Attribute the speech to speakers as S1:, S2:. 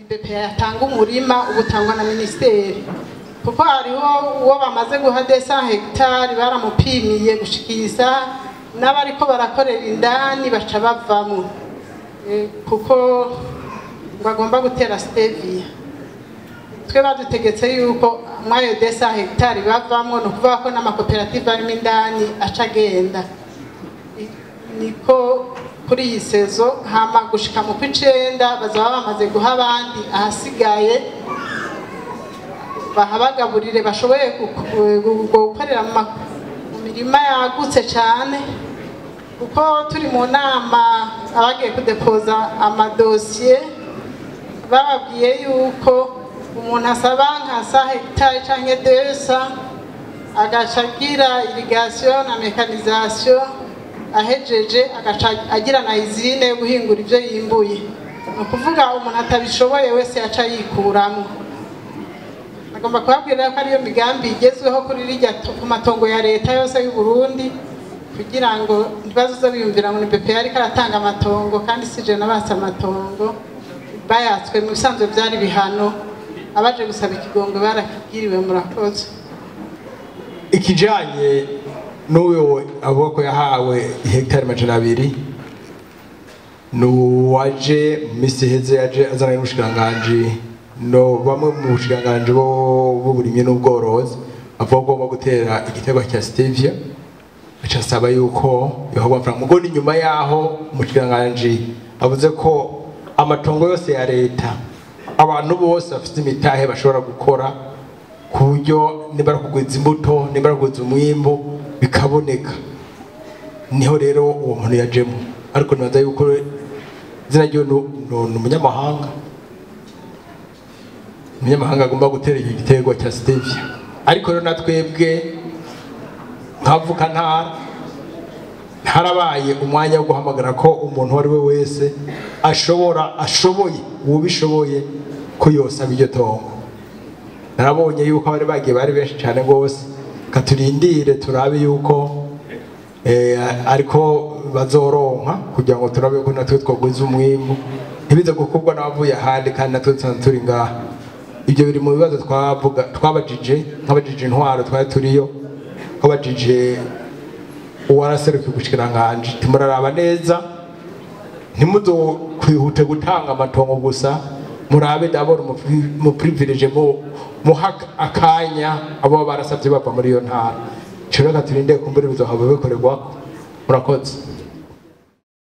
S1: BPA yatanga umurima, ubutangwa na ministeri, kuko hariho uwo bamaze guha 200 hectare baramupimiye gushikiriza n'abariko barakorera indani baca bavamwo, kuko ngo agomba gutera stevia. Twe badutegetse yuko mwayo 200 hectare bavamwo, no kuvuga ko n'amakoperative arimo indani aca agenda. Niko kuri iyi saison, hama gushika mu kw'icenda bazaba bamaze guha abandi ahasigaye bahabagaburire bashoboye gukorera mu mirima yagutse cyane, kuko turi mu nama abagiye kudepoza amadosiye bababwiye yuko umuntu asaba nka sa hectare canke 200 agaca agira irrigation na mécanisation, ahejeje agaca agira na usine yo guhingura ivyo yimbuye. Ni ukuvuga umuntu atabishoboye wese yaca yikuramo. Agomba kubabwira ko ariyo migambi igezweho kuri rirya ku matongo ya leta yose y'u Burundi, kugira ngo ntibazoze biyumvira ngo ni BPA ariko aratanga amatongo, kandi si je nabatse amatongo, bayatswe mu bisanzwe byari bihano, abaje gusaba ikigongo barakigiriwe. Murakoze.
S2: Ikijanye n'uwo avuga ko yahawe hegitari 200, n'uwaje mu minsi iheze yaje azana n'ubushikiranganji, no bamwe mu bushikiranganji b'uburimyi n'ubworozi, avuga ko agomba gutera igiterwa cya stevia, aca asaba yuko yohabwa amafaranga. Mugo ni nyuma yaho umushikiranganji avuze ko amatongo yose ya leta abantu bose bafite imitahe bashobora gukora, ku buryo niba ari kugwiza imbuto, niba ari kugwiza umwimbu bikaboneka. Niho rero uwo muntu yajemo, ariko nibaza yuko izina ryiwe ni umunyamahanga, umunyamahanga agomba gutera icyo giterwa cya stevia. Ariko rero natwebwe nkavuka ntara harabaye umwanya wo guhamagara ko umuntu uwo ari we wese ashobora, ashoboye, uwubishoboye ko yosaba iryo tongo. Narabonye yuko abari bagiye bari benshi cyane rwose, katurindire turabe yuko ariko bazoronka, kugira ngo turabe ko natwe twagwiza umwimbu, ntibize gukorwa n'abavuye ahandi kandi natwe dusanzwe turi ngaha. Ibyo biri mu bibazo twavuga, twabajije, nk'abajije intwaro twari turiyo, twabajije uwaraserukiye ubushikiranganji, timuraraba neza, ntimuzokwihute gutanga amatongo gusa, murabe d'abord mu privilege muha akanya abo barasavye bava muri iyo ntara. Ico reka turinde kumbura bizohava bikorerwako. Murakoze.